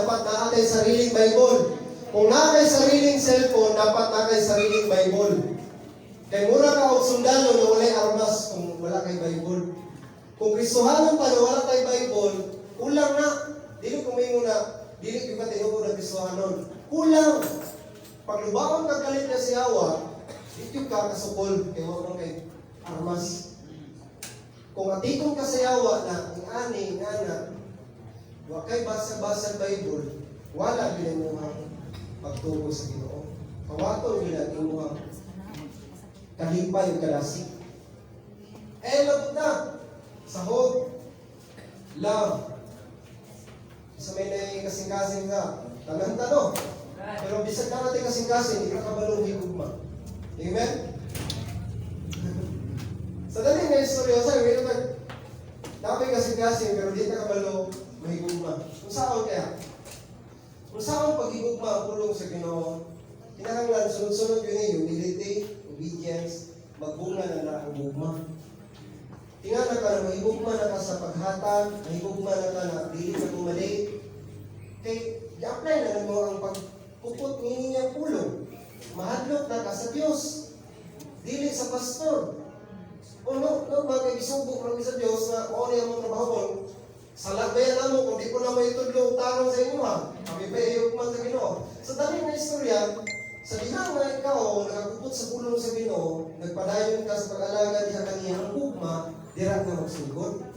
dapat naa kay sariling Bible. Kung naa kay sariling cellphone, dapat naa kay sariling Bible. Kay mura ka og sundalo na walay armas kung wala kay Bible. Kung Kristohanon pa na wala kay Bible, kulang na. Dili ko moingon na dili gyud ka tinuod na Kristohanon. Kulang. Pag lubaon ka kalit na si Awa, di gyud ka kasukol kay wa man kay armas. Kung atikon ka sa yawa na ingani, ingana, wa kay basa-basa Bible, wala gyud imong pagtuo sa Ginoo. Kawaton gyud ang imong kalipay ug kalasig. Eh, labot na. Sahog, love. Sa may nay kasing-kasing nga, tanan tano. Pero bisag na natin kasing-kasing, di ka kabalong higugma. Amen? Sa dali nga istorya, sa may nag Napay kasing-kasing, pero di ka kabalo mahigugma. Kung saan kaya? Kung saan paghigugma ang pulong sa Ginoo, kinahanglan sunod-sunod yun eh, humility, obedience, magbunga na na ang gugma. Tingnan ka na mahigugma na ka sa paghatag, mahigugma na ka na dili ka bumalik. Kay i-apply na mo ang pagpupot ni niyang pulong. Mahadlok na ka sa Dios. Dili sa pastor. O no, no, mga kay man sa Dios na mao niya among trabaho kon. Salat ba yan namo kung di ko na may tudlo og tarong sa inyo ha. Kami pa man sa Ginoo. Sa dali nga istorya, sa diha nga ikaw nagakupot sa pulong sa Ginoo, nagpadayon ka sa pag-alaga diha kaniya ang gugma, dira na magsugod.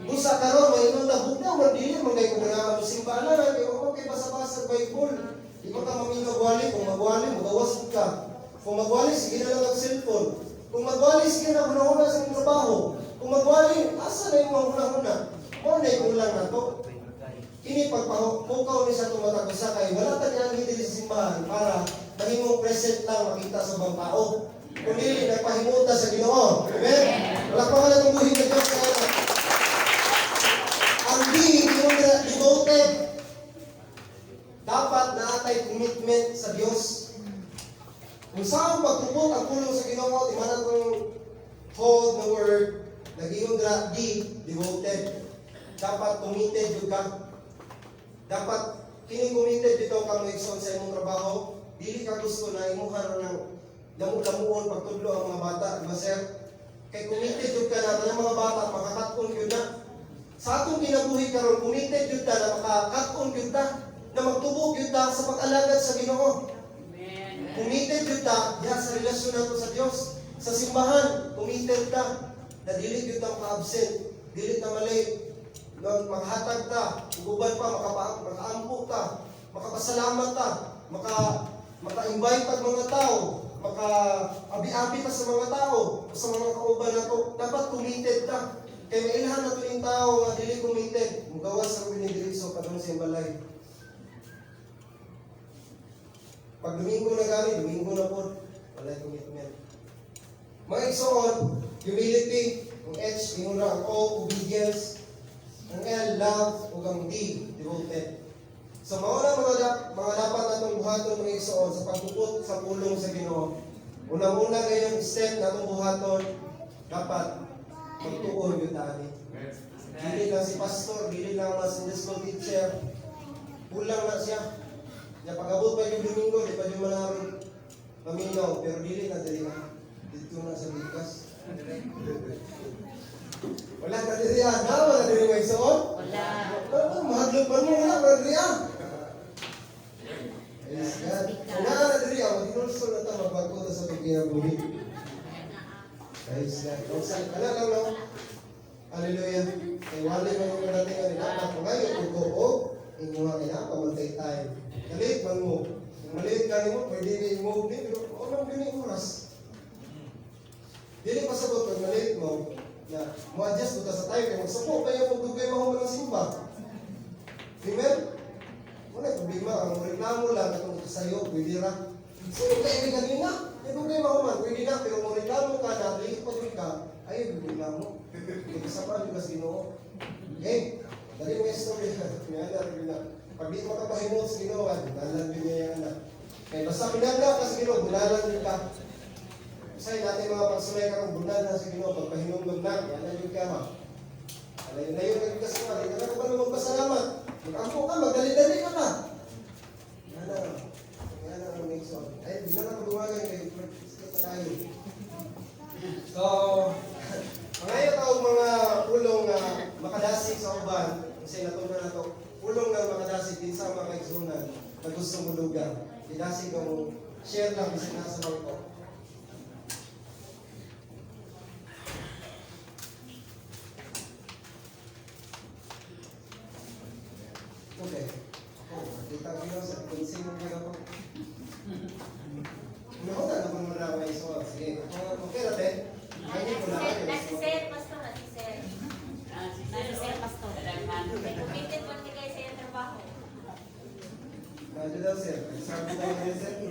Busa karon maingon ta bugnaw man dili man kay kung ganahan mo simba na kay wa kay basa-basa Bible. Di man ka maminaw gwali, kung magwali magawas ka. Kung magwali, sige na lang ang cellphone. Kung magwali, sige na hunahuna sa imong trabaho. Kung magwali, asa na imong hunahuna? Mao na kulang na to. Kini pagpahukaw ni sa tumatag usa kay wala ta niyan diri sa simbahan para mahimong present lang makita sa ubang tao. Kung dili nagpahimuta sa Ginoo. Amen? Wala pa nga natong buhi na Diyos sa anak. Ang D, yung devoted. Dapat naatay commitment sa Dios. Kung saan pagtupot ang pulong sa Ginoo, di man atong hold the word, nag-iyon dra D, devoted. Dapat committed jud ka. Dapat kini committed bitaw ka mo igsoon sa imong trabaho, dili ka gusto na imuha ra ng lamo-lamuon pagtudlo ang mga bata, di ba, sir? Kay committed jud ka na tanang mga bata makakat-on gyud na. Sa atong kinabuhi karon, committed jud ta na makakat-on gyud ta, na magtubok gyud ta sa pag-alagad sa Ginoo. Committed gyud ta diha sa relasyon nato sa Dios. Sa simbahan, committed ta na dili gyud ta maka-absent, dili ta malate, maghatag ta, ug uban pa makaampo ta, makapasalamat ta, maka-invite tag mga tao, maka abi-abi ta sa mga tao, sa mga kauban nato. Dapat committed ta. Kay mailhan nato ning tao nga dili committed, mugawas sa ni diretso padung sa balay. Pag Domingo na gani, Domingo na po, walay commitment. Mga igsoon, humility, ang H, ingon ra ang O, obedience, ang L, love, ug ang D, devoted. So mao na mga dapat natong buhaton, mga igsoon, sa pagpupot sa pulong sa Ginoo. Unang-una gayon step natong buhaton, dapat magtuon gyud ta ani. Dili lang si pastor, dili lang ang Sunday school teacher. Kulang na siya. Ya pag-abot pa yung Domingo, di pa yung manarong maminaw, pero dili na dili na. Dito na sa bigas. Wala ka diri ah. Na wala diri may igsoon? Wala. Ano, mahadlok man mo, wala ka diri ah. Praise God. Kung naa na diri ah, maginulsol na ta, magbago ta sa pagkinabuhi. Praise God. Kung sa ano lang no? Hallelujah. Kay wala man mo kadating ani dapat mo ngayon ug o inyo nga kaya pa time. Kalit man mo. Kung maliit ka nimo, pwede ni i-move ni pero ano gani oras. Dili pa sabot pag maliit mo na mo adjust mo ta sa time kay magsuko kayo kung dugay mahuman ang simba. Amen? Wala problema, ang reklamo lang itong sayo, pwede ra. Sino kay kanina? Kay dugay mahuman, pwede na, pero mo reklamo ka na, late pa jud ka, ay reklamo. Kay isa pa jud ka sa Ginoo. Okay? Dali mo istorya. Nga na. Pag di mo kapahimot sa Ginoo, bunalan din niya yung anak. Kay basta pinangga ka sa Ginoo, bunalan din ka. Usay natin mga pagsulay karon bunan na sa Ginoo pagpahinumdom na, yan na jud ka ma. Layo-layo na jud ka sa mga, di ka na kabalo magpasalamat. Mag-ampo ka, magdali-dali ka na. Gusto mo dugang. Pinasig mo share lang bisan nasa bangko. Okay. Ako, nakita ko yun sa kung sino ko ako. Naku, na naman mo na may so. Sige, ako, okay na, te. Ganyan ko na. Nasi sir, pastor, nasi sir. Nasi sir, pastor. May committed po ni kayo sa iyong trabaho. Medyo daw, sir. Sabi daw niya, sir.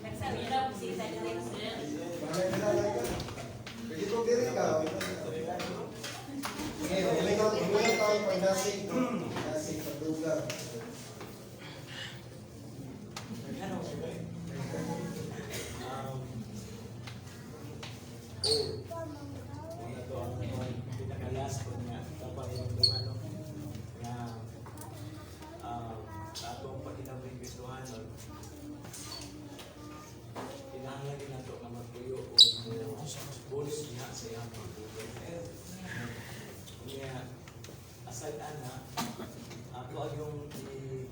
Nagsabi daw si sir. Bakit na lang ka? Pwede ko diri ka. Sige, humingaw, humingaw tayo pag nasig. Nasig, pagdugang. Ano, oh, una to ang pinaka-last po nga dapat hinumduman, no? Nga sa atong pagkinabuhing Kristohanon, kinahanglan din nato nga magtuyo o bulos niya sa iyang pagbuhay. Kaya aside ana, ako ang yung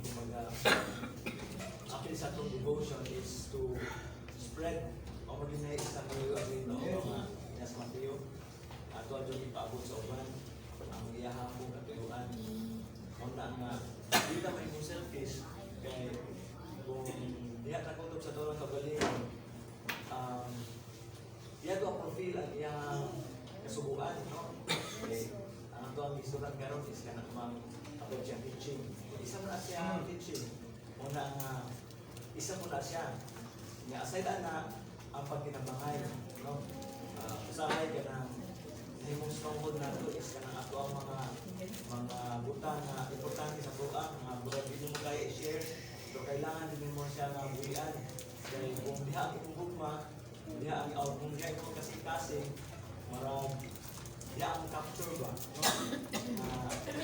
kumbaga actually sa atong devotion is to spread o maging na isang kayo ang Ginoo nga nas Mateo ato ang yung ipaabot sa uban ang iyahang mong katuyuan una nga di ta mahimong selfish kay kung diha ta kutob sa atong kagalingon, iya to ang profile ang iyang kasubuan, no? Kay ang ato ang isurat karon is kanang mang about siyang teaching. Isa mo na siya teaching, una nga isa mo na siya nga aside ana ang pagkinabangay, no? Usahay kanang nahimong stronghold nato is kanang ato ang mga butang nga importante sa buang nga murag di mo kaya i-share, so kailangan din mo siya nga buhian kay kung diha ang imong gugma, diha ang or kung diha imong kasing-kasing, marag diha ang capture ba, no?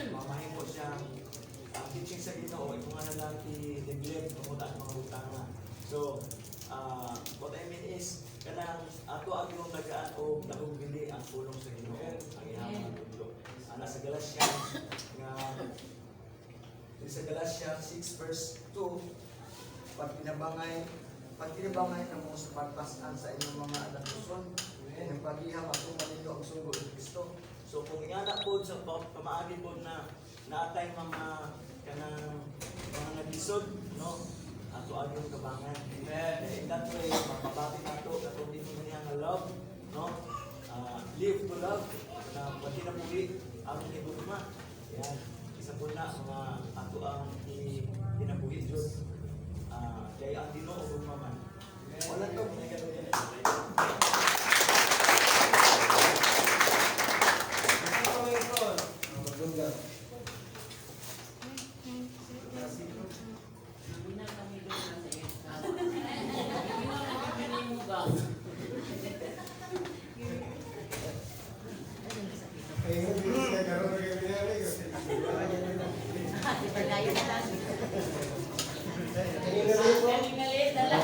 Mamahimo siyang ang teaching sa Ginoo imo nga na lang i-neglect tungod ang mga butanga. So what I mean is kanang ato ang yung tagaan og dakong bili ang pulong sa Ginoo, ang iyang mga tudlo ana sa Galatians nga sa Galatians 6 verse 2. Pagkinabangay kamo sa pagpas-an sa inyong mga alatuson, ang pagiham matuman ninyo ang sugo ni Kristo. So kung ingana po sa pamaagi po na naatay mga kanang mga naglisod, no? Ato agyon kabangan. Amen. In that way, mapabati nato katong dito niya nga love, no? Live to love na pagkinabuhi ang higugma. Yan. Isa po na mga ato ang kinabuhi jud. Kay ang Ginoo gugma man. Wala to. Magdugang. Una kami doon sa iyo. Ikaw mo ba? Ay, hindi siya karoon ng ganyan. Pagayon lang. Kanina rin po. Galing dala.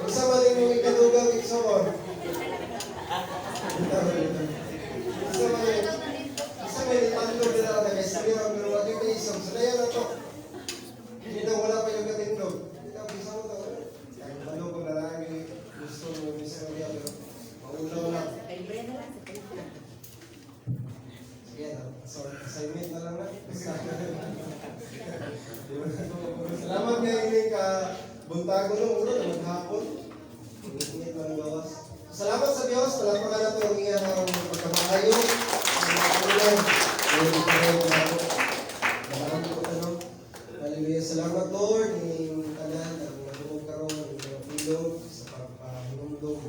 Unsa man imong ikadugang, igsoon? Unsa man itandog nila ka kay istorya pero wa gyud isog. So dayon na to. Hindi daw wala pa yung katindog. Hindi daw bisa mo to. Ang balo ko na lang gusto mo bisa niya pero maulaw lang. Sige, no? So assignment na lang na. Basta. Salamat nga ini ka buntago no ulo na maghapon. Ingat lang gawas. Salamat sa Dios, palakpakan nato ang iyang pagkamaayo. Ang mga tulong, ang mga tulong. Maraming po tanong. Hallelujah. Salamat, Lord, ning tanan ang natungog karon ang mga pulong sa pagpahinumdom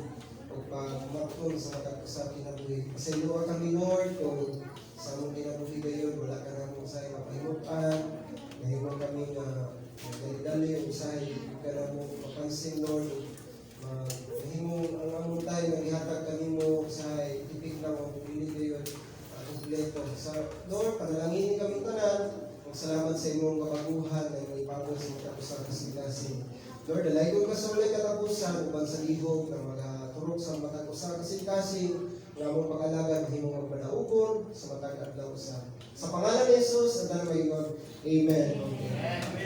o pagmatong sa matag usa kinabuhi. Pasayloa kami, Lord, kung sa among kinabuhi gayon wala ka namo sa mapahimukan. Nahimo kami nga dali-dali usahay di ka namo mapansin, Lord. Mahimo ang among tayo nga gihatag kanimo usahay tipik lang ang dili gayon kompleto. Sa Lord, panalangin kami tanan. Ug salamat sa imong kabaguhan na imong ipabot sa matag usa ka kasing-kasing. Lord, dalaygon ka sa walay katapusan uban sa lihok na magaturok sa matag usa ka kasing-kasing nga among pag-alagad mahimong magpadaugon sa matag adlaw usa. Sa pangalan ni Jesus, ang tanan maingon. Amen. Okay.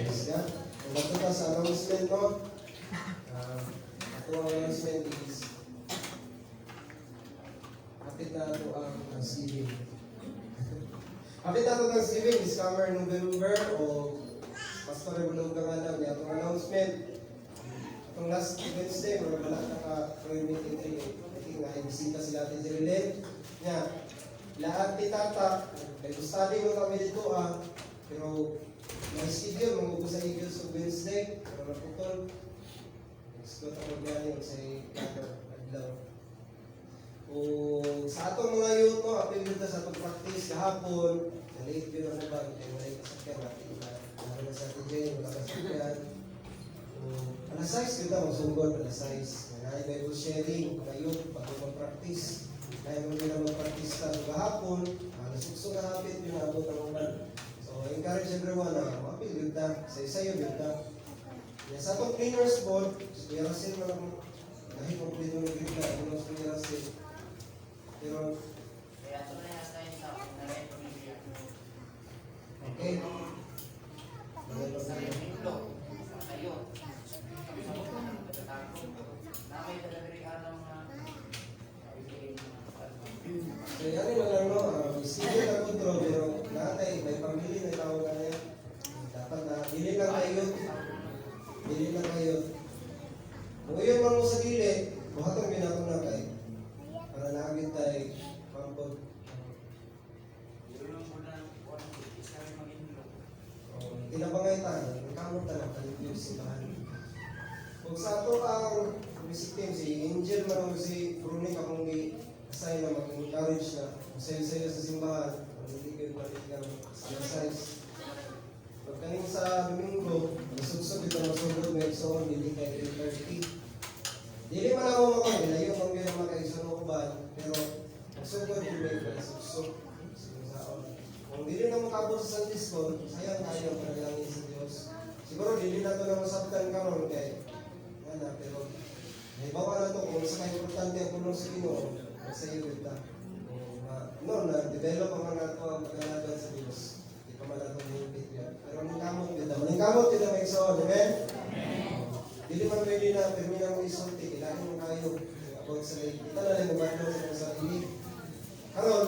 Yes, yeah. Kung bato ta sa announcement, no? Ato ang announcement is hapit na ato ang Thanksgiving. Hapit na ato Thanksgiving this coming November o Pastor Regulo nga alam niya atong announcement. Atong last Wednesday, mga wala na ka prayer meeting diri. I think na bisita sila Ate Jerilyn. Nya, lahat ni Tata, Bible study mo kami dito ah. Pero may schedule, mangugo sa Eagles sa Wednesday, pero naputol. Next ko ako gani sa adlaw. O sa atong mga youth no, apil dito sa atong practice kahapon, na-late yun ako ba, kaya wala yung kasakyan natin na lalo na sa Ate Jane, wala kasakyan. O, alas 6 kita magsugod, alas 6. Na Bible sharing, mga youth, bago mag-practice. Kaya mo nila mag-practice ta. So kahapon, alas 8 na hapit, yung abot ang uban. So, encourage everyone na mapil yun ta. Sa isa yun, yun ta. Ya, sa atong cleaners board, si Kuya Russell man ako, dahil kompleto ng grip na, ano si Kuya Russell. Pero, Kaya ito na yata yung sa akin na rin pamilya. Okay. Mga Sa pamilya. Linglo, sa kayo. Sa na may kadagrihan ng mga So, yan na lang, no? Sige na kontrol, pero natay, may pambili na tawag na yan. Dapat na, dili lang kayo. Dili lang kayo. Kung iyon man mo sa dili, buhaton ginato na kay para naagit tayo pampod. Oh, tinabangay tayo, kamot ta lang kayo yung simbahan. Kung sa ato ang music team, si Angel man o si Bruni akong gi-assign na mag-encourage na kung sayo-sayo sa simbahan, kung hindi kayo balik ng size. Pagkaning sa Domingo, masugsog ito masugod may igsoon, dili kay 3:30. Dili man ako makaon, layo man gyud ang makaigsoon ko ba, pero magsugod yun may masugsog. Saon. Kung dili na makabot sa Sunday school, sayang tayo panalangin sa Diyos. Siguro dili na to na masabtan karon kay ana, pero nahibaw na to kung sa kay importante ang pulong sa Ginoo, sa iyo ta. No, na develop ang mga nato ang pag-alagad sa Diyos. Di pa man nato mahingpit yan. Pero maningkamot yun ta. Maningkamot yun ta mga igsoon. Amen? Dili man pwede na pirmi na mo isulti. Kailangan mo kayo about sa late. Kita na lang umadlo sa mga sarili. Karon,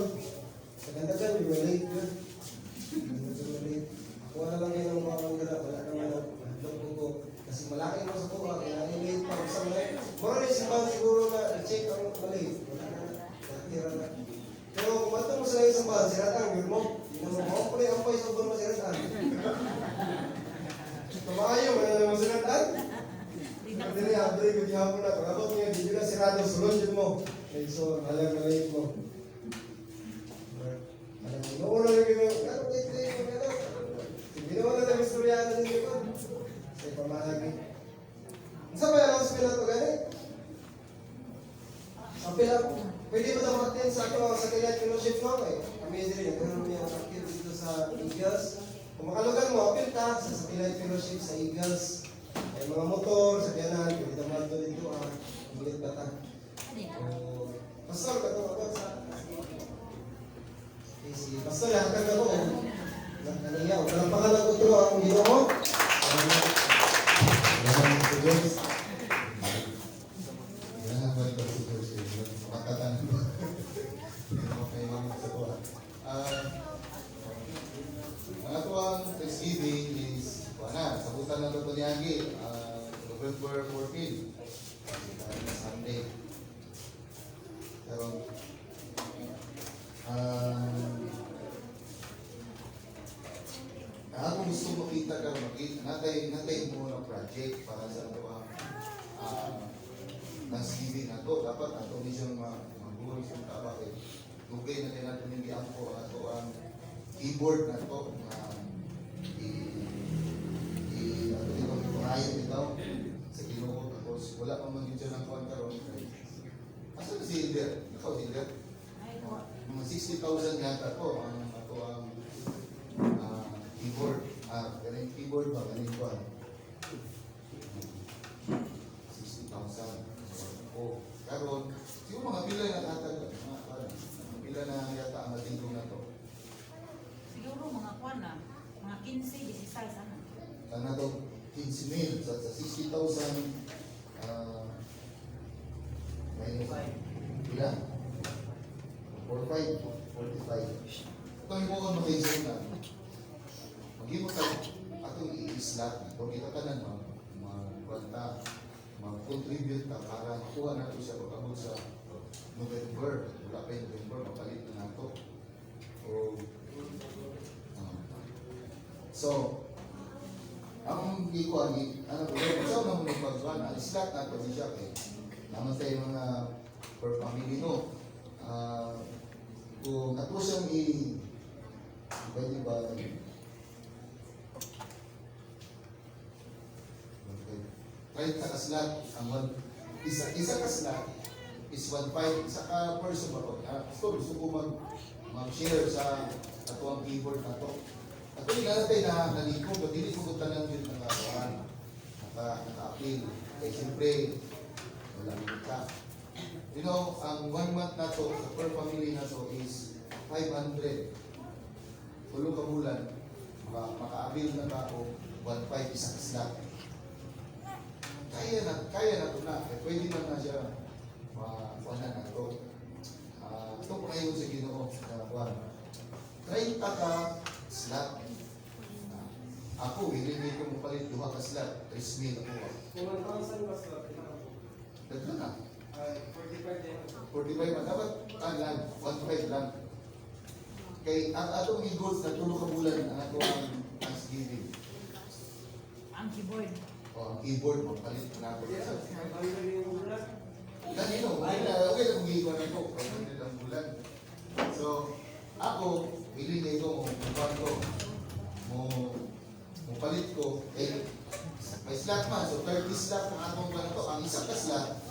sa gandagan, yung late yun. Gandagan yung late. Ako na lang yun ang mga manggala. Wala naman ang mahadlok ko. Kasi malaki mo sa kuha, kailangan late pa. Sa mga, mura na yung simbahan siguro na i-check ang mali. Wala na. Natira na. Pero kung bato mo sa isang bahan, siratan, yun mo. Hindi na mo, mo pala ang pay sa mo siratan. Tumayo, wala naman siratan. Dili, abri, kung gihapon na. Pag abot niya, di na sirado, sulod yun mo. Okay, so, halang na late mo. Alam mo, noon na yung ginawa, ano, late, late, ano, ginawa na lang istoryahan na ninyo ko. Sa pamahagi. Sa may announcement na ito, gani? Sa pila, pwede mo daw attend sa ato sa Kailan Fellowship, no? Eh, kami din, nagkaroon niya ang active dito sa Eagles. Kung makalugan mo, appeal ta sa Pilay Fellowship sa Eagles. Ay mga motor, sa kayanan, pwede na madto dito, ah, bulit ba ta? O, Pastor, katong ako sa. Okay, si Pastor, lahat na ko. Kaniya, walang pangalan ko ito ang Ginoo. Salamat sa Diyos. Yan, balik ko sa Diyos. Makatanan ko. Okay, mga sa tuwa. Ang atuang Thanksgiving is, wala, sabutan na ito ni Agi, November 14, Sunday. Pero, ako gusto makita ka, makita, natay mo ng project para sa atuang Thanksgiving na to. Dapat ato ni siyang maguro siyang tabak eh. Dugay na kay nato ning giampo ang ato ang keyboard na to na i i ato itong ipangayon bitaw sa Ginoo, tapos wala pa man yun siya ng kuwan karon. Asa na si Hilder? Ikaw, Hilder? Mga 60,000 yata to ang ato ang keyboard. Galing keyboard ba? Galing kuwan. 60,000. So, oh, karon, siguro mga pila na tatag, mga ano, mga pila na yata ang matingkong na to. Siguro mga kwan na, mga 15, 16, ano? Ang ato 15,000 sa 60,000, minus pila? 45, 45. Ito yung buong makaiso na. Maghimo ta atong i-slot na. Kung kita tanan mag mag-contribute ta para makuha nato siya pag-abot sa November. Wala pa yung November, mapalit na nato. O, so, ang gikuan ano ko sa mga mga pagkuan ang slot nato ni siya kay naman tayo mga per family, no? Kung ato siyang i pwede ba, okay. 30 ka slot ang one, isa isa ka slot is 1.5 isa ka person ba to? So gusto ko mag share sa ato ang keyboard na to. Ato yung nalatay na nalikog, but dili ko tanan yun nakakuan, naka-appeal. Kaya siyempre, wala mo ka. Ang one month na to, sa per family na to is 500. 3 ka bulan, maka-avail na ka o 1.5 isang slot. Kaya na to na. Eh, pwede man na siya makuha na to. Ito po ngayon sa Ginoo na kuha. 30 ka slot. Ako, willing ko mo palit duha ka slot, 3,000 ako. Kung 1,000 pa slot, ito. Daghan na. Ay, 45 din. 45 man. Dapat, lang, 1.5 lang. Kay ang atong goals na 3 ka bulan ang ato ang Thanksgiving. Ang keyboard. O ang keyboard, magpalit na ako. Yeah, 500 yung bulan. Ganino, okay na, okay na kung giikuan ako, 500 ang bulan. So, ako, willing na ito, mo ko, mo palit ko, eh, may slot man, so 30 slot ang atong plan to. Ang isa ka slot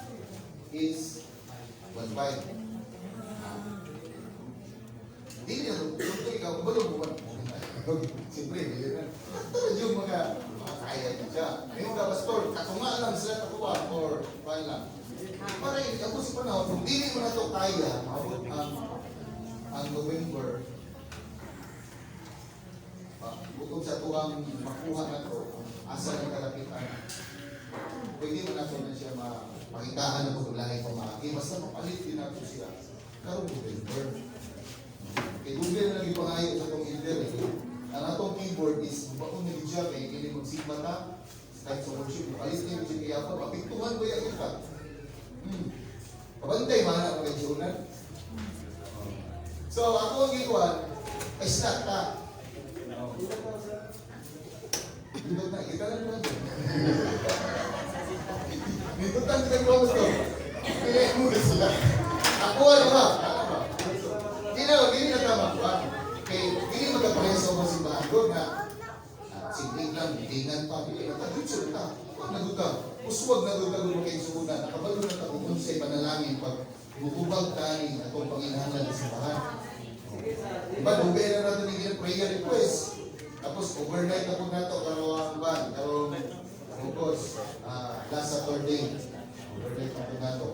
is 1.5. Hindi na, kung ikaw, kabalo mo ba? Siyempre, hindi na. Tulad yung mga kaya niya siya. May mga pastor, katunga lang sila ako ba, or paano lang. Para ako sa panahon, kung dili mo na to kaya, maabot ang November, bukod sa tuwang makuha na to, asa ng kalapitan, pwede mo na to na siya mapakitaan na pagulahin pamaagi, basta mapalit din nato siya. Karong November. Kay Google na naging sa itong elder eh. Ang atong keyboard is, baon na siya, kay hindi magsigma ta, kahit sa worship, mapalit niya siya kaya pa, mapiktuhan ko yan ka. Pabantay, mahal na mga. So, ako ang gikuan, ay slot ta. Nindot na, kita na naman. Nindot na, kita ko gusto. Pili mo na sila. Ako ano ba? Ano ba? Di na, di na tama ba? Kay, di magkapareho sa mga simbahan ko na sige lang, tingan pa. Dili na ta, dutso na ta. Huwag na ka. Uswag na gud ka kung makisuuna. Nakabalo na ta kung unsay panalangin pag mutubag tani atong panginahanglan sa simbahan. Diba, dugay na natin yung prayer request. Tapos overnight ako na to karong ban, karong August, last Saturday. Overnight ako na to.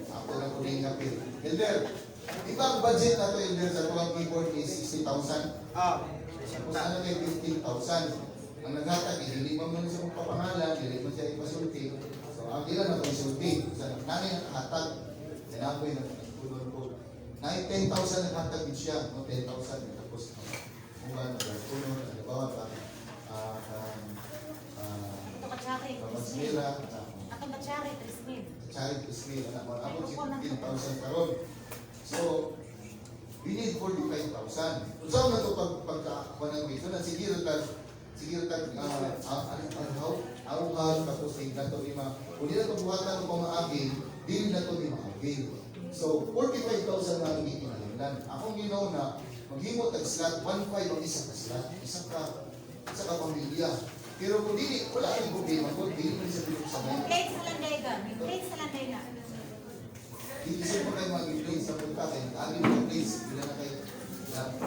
Ako lang ko rin appeal. Elder, di ba ang budget na to, Elder, sa tuwang keyboard is 60,000? Tapos ano kay 15,000? Ang naghatag, eh, dili man mo na siya magpapangalan, dili mo siya ipasulti. So, ang ilan na konsulti. Sa nanay nakahatag, sinabi na nagtulon ko. Na 10,000 naghatag din siya, no, 10,000. Tapos, kung ano, nagtulon, halimbawa, pa, Ito ka tsari, Pamasmira, Ako na tsari, 3,000. Charity Ismail, anak mo, abot 15,000 karon. So, we need 45,000. Kung saan na ito pagka ng week, so na sige tag, ano, awhag, tapos tingnan to lima. Kung di na ito buhatan ng pamaagi, di na ito ni maagil. So, 45,000 na ang gikinahanglan. Akong ginaw na, maghimo tag slot, 1.5 ang isa ka slot, isa ka pamilya. Pero kung dili, wala kang problema ko, dili man sa bilog sa Yung plates na lang dahil ka. Yung plates na lang dahil na. Dili siya pa kayo mag-place sa punta kay nag-agi mga place, bila na kayo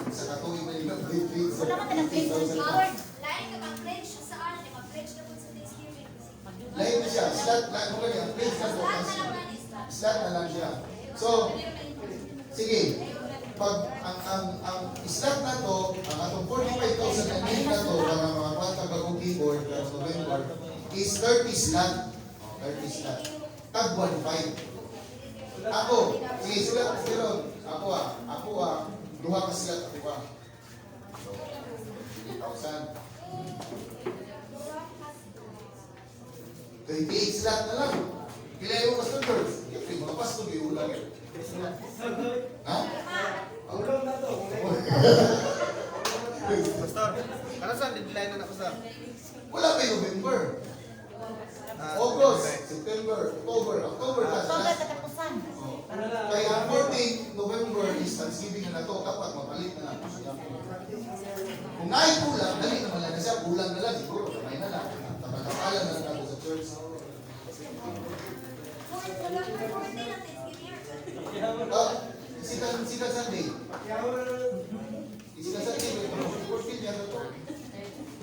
sa katuig na nila place. Wala man talang place sa keyboard. Lain ka mag-pledge sa ano, mag-pledge na po sa Thanksgiving. Lain na siya, slot, lain mo kanya, place na po. Lahat na lang man is slot. Slot na lang siya. So, sige, pag ang slot na to, ang atong 45,000 na need na to, 30 slot. Oh, 30 slot. Tag 1.5. Ako, sige, sulat, pero ako ah, duha ka slot ako ah. So, 3,000. 28 slot na lang. Pila yung pastor girls? Siyempre, mga pastor, yung ulang yun. Ha? Ulam na to. Pastor, ano sa deadline na na, Pastor? Wala pa yung November. Ah, August, September, October, October last. October Last. katapusan. Oh. Kaya ang 14 November is Thanksgiving na na to, dapat mapalit na nato siya. Kung naay kulang, dali naman lang na siya, kulang na lang siguro, kamay na lang. Tapatapalan na lang nato sa church. November 14 ang Thanksgiving. Ah, second Sunday. Second Sunday, 14 yan to.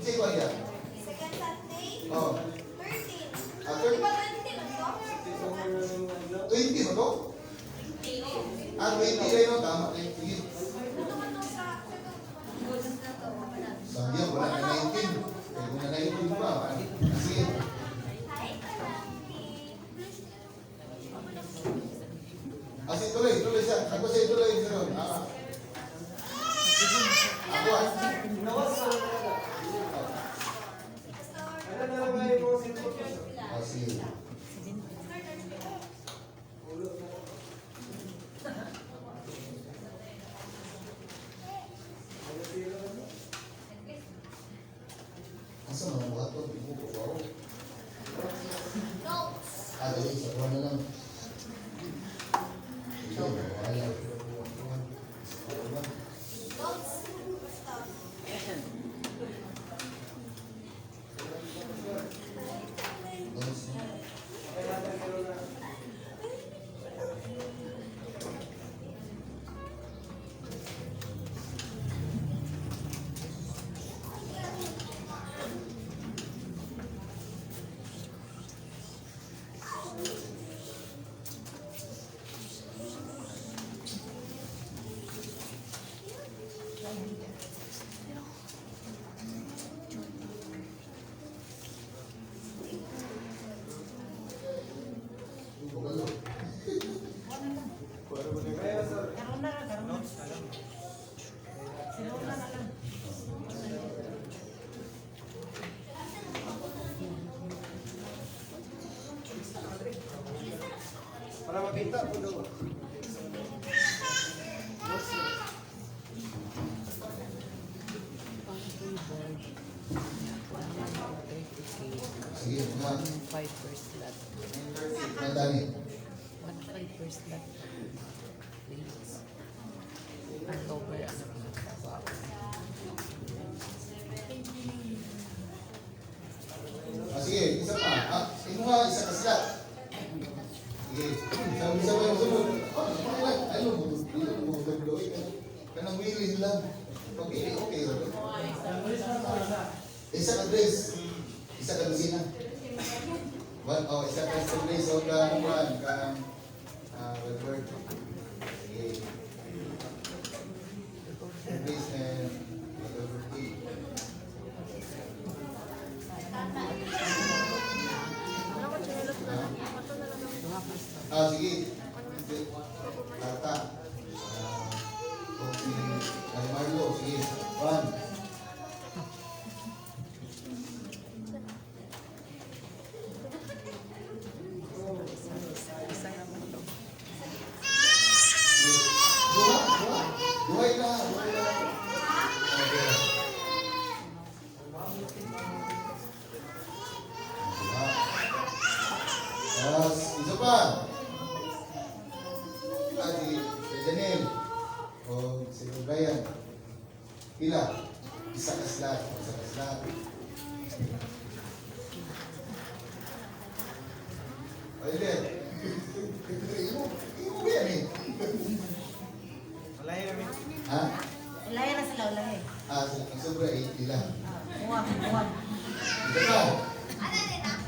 Kasi ko yan. Second Sunday, Oh. 13. Ah, Di ba 20 man to? 20 ba to? Ah, 20 kayo, no? Tama kayo. Sige. Ito man to sa Sabi yan, wala na 19. Kaya kung na 19 pa, ah, sige. Hi, Kalaki. Ah, sige, tuloy, tuloy siya. Ako siya, tuloy. Sir. Ah. Ako ah. Ano na lang ba yung mga cellphone? Ah, sige. Asa mga buhat to? Hindi mo ko wow. Notes. Ah, dali, sa buwan na lang. Sige, wala. Notes. Basta. Notes. Bukalo. Karon na, karon na. Sila na lang. Para makita po daw. Sige, mga 5 per slot. 9:30. Mga dami. 1.5 per slot. Please. October, ano ba? Ah, sige, isa pa. Ah, imuha, isa ka slot. Sige, sabi sa yung sunod. Oh, pakilan. Ay, no, dito mo mo eh. Kanang willing lang. Pag okay, okay. Isa ka Grace. Isa ka Lucina. One, oh, isa ka sa Grace o ka, one, ka, ah, Robert. Sige. Grace and Robert T. Ah, sige. Tata. Ah, okay. Ay, Marlo, sige. One. Isa naman to. Sige. Duha, duha. Duhay na, duhay na. Okay. Duha. Ah, isa pa. Ah, si Daniel. O si Brian. Pila? Isa ka slot. Isa ka slot. Ay, hindi. Imo, imo ba yan eh? Wala yun. Ha? Ulahi na sila, ulahi. Ah, ang sobra eh, pila. Uwag, uwag. Isa pa. Ano din ah?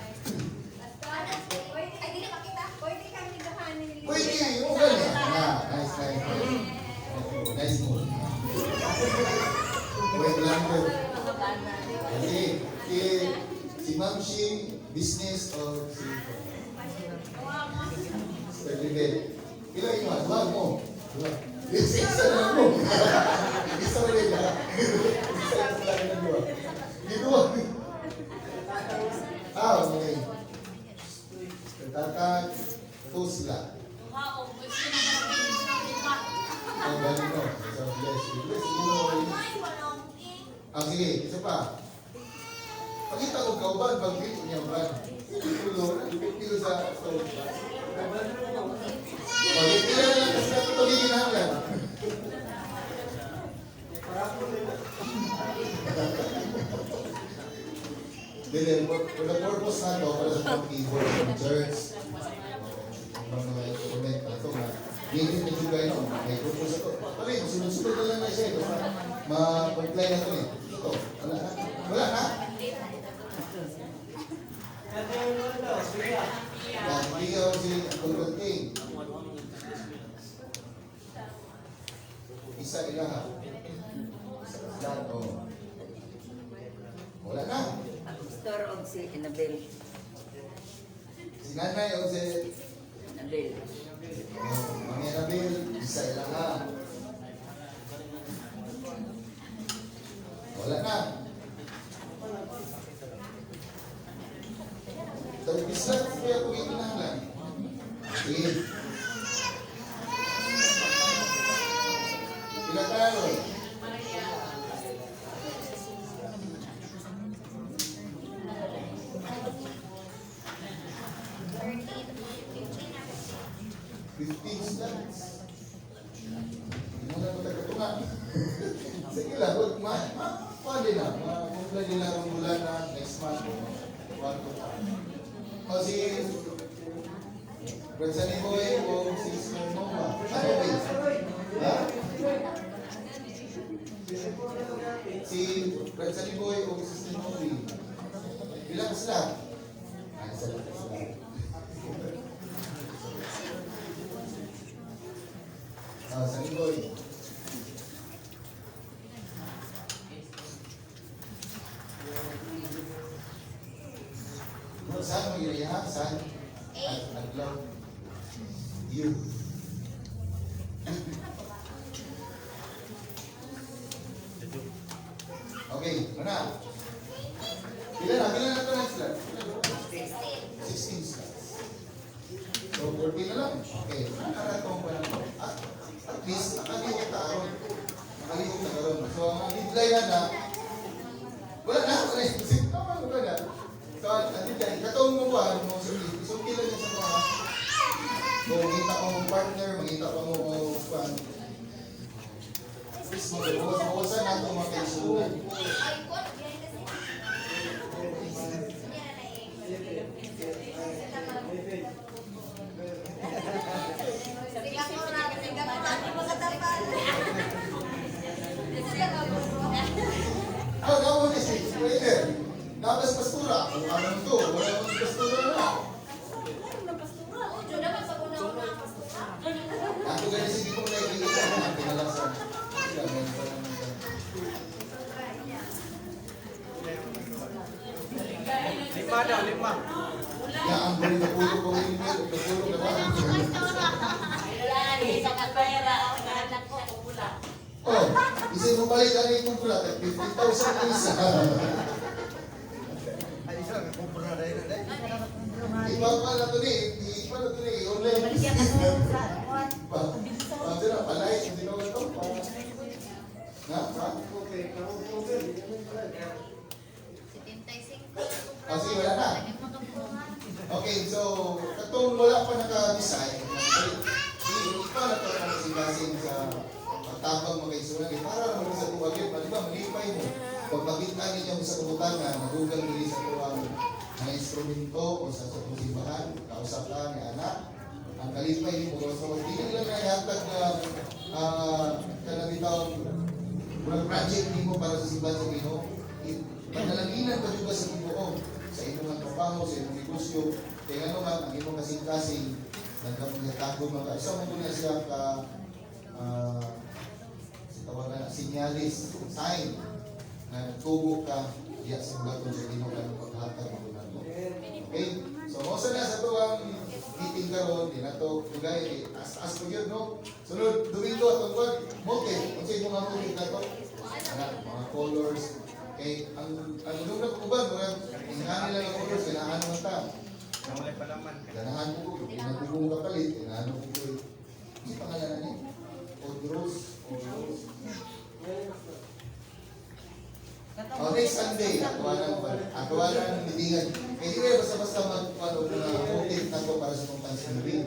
Ano? Ay, dili makita. Pwede kami duhanin. Pwede, yung galing. Ah, nice, nice. Oh, nice move. Wait lang po. Kasi, si, si Ma'am Shi, Business o si Sir David. Pila inyo? Duha mo. Duha. Isa isa na lang mo. Isa na rin ha. Isa isa na lang duha. Di duha. Ah, okay. Tatag Tusla. Duha o gusto na ba? Ang galing mo. So, bless you. Bless you. Ah, sige. Isa pa. Pakita ko kauban pag dito niya ba? Tulo, dito sa O, pila na lang kasi ako pagiging namin. Dili, for the purpose na to, para sa mga keyboard sa church, o, mga instrument na ito, nga, dili na juga yun, may purpose ito. Pare, sunod-sunod na lang na siya, eh, basta ma-comply na ito eh. Ito, wala na. Wala na. Bigyan ko si Uncle King. Isa ilaha. Isa lahat, oh. Wala na. Pastor og si Annabel. Si Nanay o si Annabel. Oh, Mami Annabel, isa ilaha. Wala na. Tagpis na, kuya kung ikinahanglan. Sige. Pila ka ron? 15 slots. Hindi mo na matagatunga. Sige lang, wag ma, ma, ma, din na, ma, comply din na ang bulan na next month. One, two, o si Brad Sunny Boy o si Sir Noma. Ano ba? Ha? Si Brad Sunny Boy o si Sir Novi. Ilan ka sila? Ah, isa lang sila. Ah, Sunny Boy. Saan mo ginaya? Saan? Eight. Adlaw. You. Okay, mana? Pila na? Pila na ito na sila? 16. 16 slots. So, 14 na lang. Okay, nakaratong pa lang to. At least, nakalihok ta karon. Nakalihok na karon. So, ang deadline na, wala na, wala na. Tama, wala na. So, ang deadline, katong mo ba, mo, isumpi lang niya sa mga, kung makita pa mo partner, makita pa mo o kung Please, mag-bawas-bawasan nato mga kaisunan. Ay, ko, biyahe kasi. Yan na eh. Sige ko na, sige ko na, mga tapal. Ah, namo ni si Spoiler. Nabas pastura. Kung ano to, wala mo pastura na. Ujo naman pag una-una ang pastura. Ako gani sige kong nakikita ko ang pinalasan. Sila meron pa naman ganun. Lima daw, lima. Ya, ang buli na pulo ko rin, napulo na ba? Wala, sa kapera, ang anak ko, pula. Oh, isa mo palit ano yung kumpula, 50,000 ang isa. Ay, isa, kumpura na yun. Eh. Iba pa na to ni, iba na to ni, online. Baligyan ka sa Pa, pa, sila, palay, hindi na ito. Na, pa? Okay, okay. 75. Ah, sige, wala na. Okay, so, katong wala pa naka-design, iba na ito ang kasing sa pagtabang mga kaisunan, eh, para naman sa tuwag yun, di ba, malipay mo. Pag makita ninyo sa kabutangan, nagugang dili sa tuwang mga instrumento o sa simbahan, kausap ka ni anak, ang kalipay nimo so dili lang na ihatag na kanang bitawng murag project nimo para sa simbahan sa Ginoo. Panalanginan pa jud ka sa Ginoo sa imong trabaho, sa imong negosyo, kay ngano man ang imong kasing-kasing nagkamong man ka. Isa mo na siya ka sa tawagan na sinyalis, sign. Na tubo ka diya sa bulaton sa Ginoo kanang paghatag mo nato. Okay? So mo sa na sa tuang meeting karon di nato dugay as as pa gyud, no. Sunod Domingo atong kwan motive. Unsay mo nga motive nato? Ana, mga colors kay ang nung uban murag ingani lang ang colors, ganahan man ta. Nawalay pa naman. Ganahan mo ko, di na ko kapalit, ganahan mo ko. Ano pangalan ni? Odros, Odros. Oh, next Sunday, ato ng meetingan. Kaya di ba basta-basta mag-ano mga motive na to para sa mong Thanksgiving.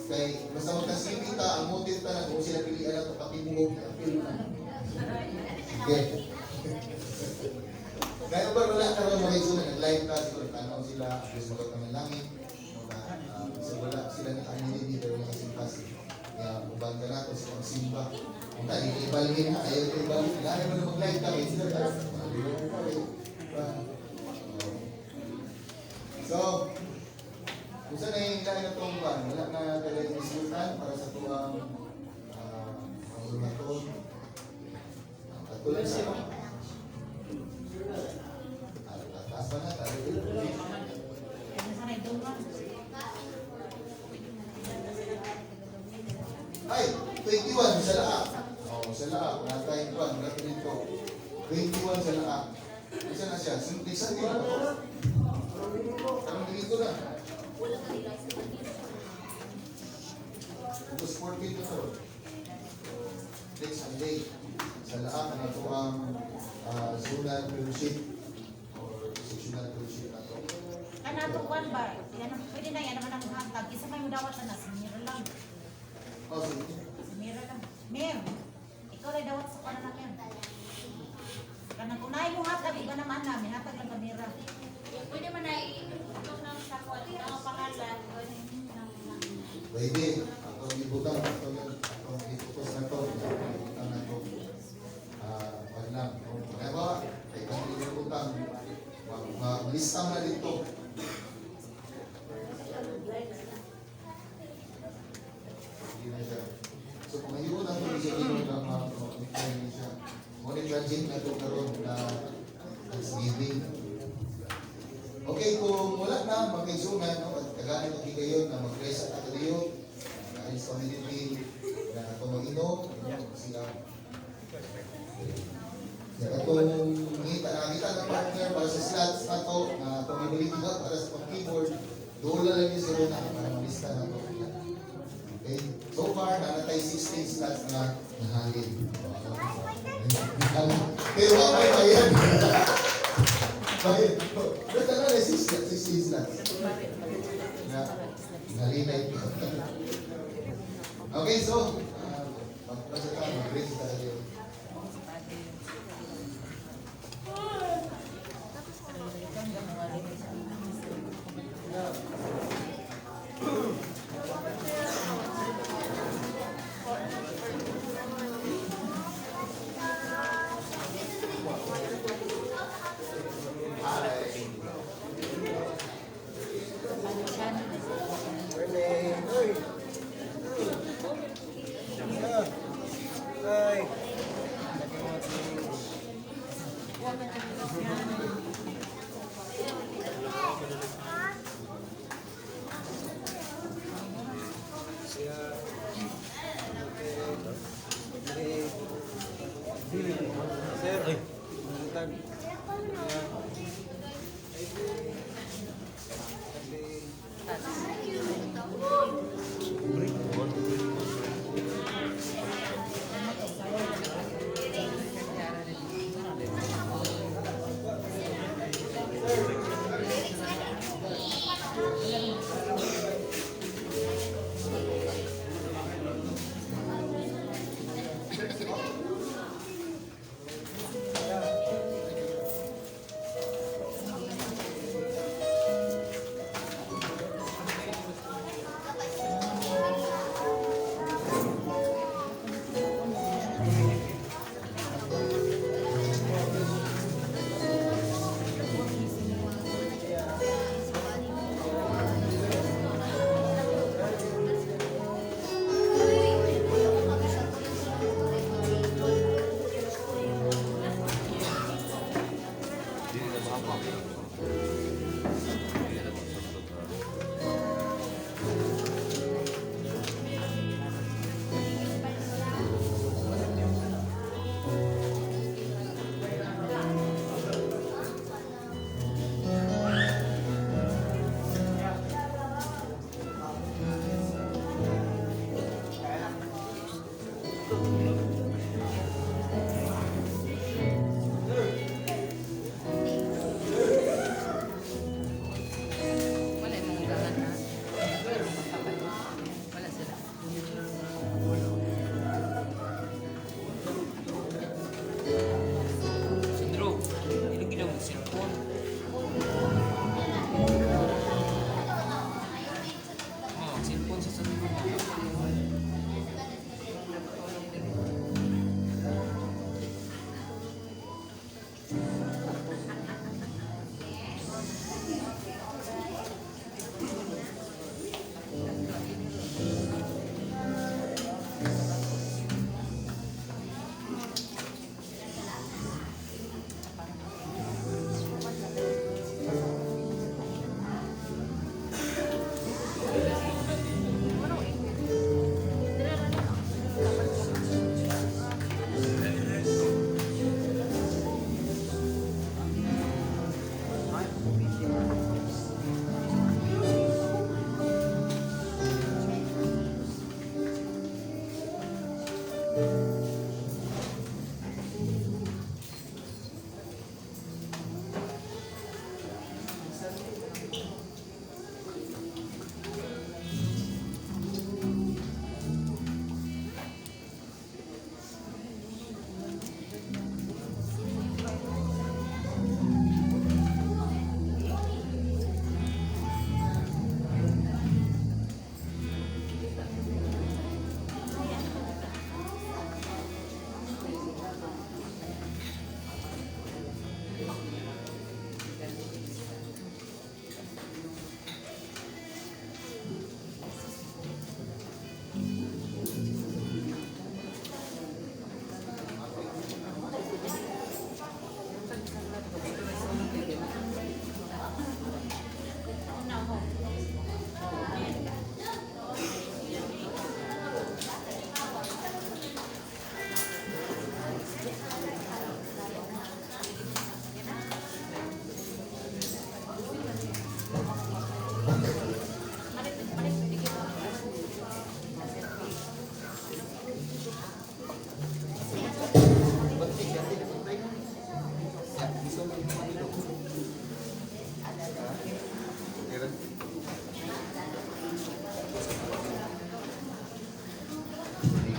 Kay basta mag-Thanksgiving ta, ang motive ta na kung sila pilian na to, patimuhog, apil na. Sige. Kaya ba wala karon mga igsoon, nag-live ta, siguro tanaw sila, at least magot ng langit. No, na, so wala sila naka-unity pero nakasimpasi. Kaya uban ka nato sa pagsimba. Kung tayo, ibalhin na, ayaw ito ibalhin. Lalo mo na mag-live ka, kaya sila tayo. Ayaw pa rin. Diba? So, kung saan na yung lain na itong kwan, wala na talaga yung sultan para sa tuwang pangulmaton. Katulad sa taas pa na, tayo. Ay, 21 sa laak. Oh, sa laak. Wala tayong kwan. Wala tayo dito. 21 sa laak. Isa na siya. Next Sunday na to. Karong linggo na. August 14 na to. Next Sunday. Sa laak ang ato ang zonal fellowship or sectional fellowship na to. Kana to kwan ba? Yan pwede na yan naman ang hatag. Isa may mudawat na si Mira lang. Oh, sige. Si Mira lang. Mir, ikaw rin dawat sa kanan na Mir. Kanang kung naay mo hatag, iba naman namin hatag lang ka Mira. Pwede man na i-ito ng sa kwan, ang pangalan. Pwede. Atong ibutang, atong ipupos na to. Ibutang na to. Wala lang. Kaya ba, kay kang ibutang, maglista na dito. Hindi na siya. So, kung ngayon na ito siya ginoo na ma-monitor niya siya. Monitor na ito karon na Thanksgiving. Okay, kung wala na, magkaisunan, no, at kagaya ko kayo na mag-rest at katayo, alis community, na ito mag-inom, sila. Sa katong ngita, nakita ng partner para sa slots na to, na itong ibalik na para sa pang-keyboard, dola lang yung zero na para malista na to. Okay? So far, nanatay 16 slots na nahalin. Pero wala may bayad. Bayad. Pero talaga na 16 slots. Na, nalinay. Okay, so, magpasa ka, mag-raise tayo. Ay. Siya. Okay. Sir. Tag.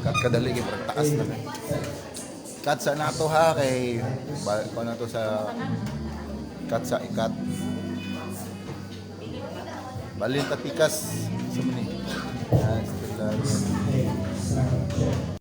Cut kadali kay parang taas na kay. Cut sa nato ha kay ba, kuha na to sa cut sa ikat. Balin ta pikas sa mani. Yan, sa Taglagan.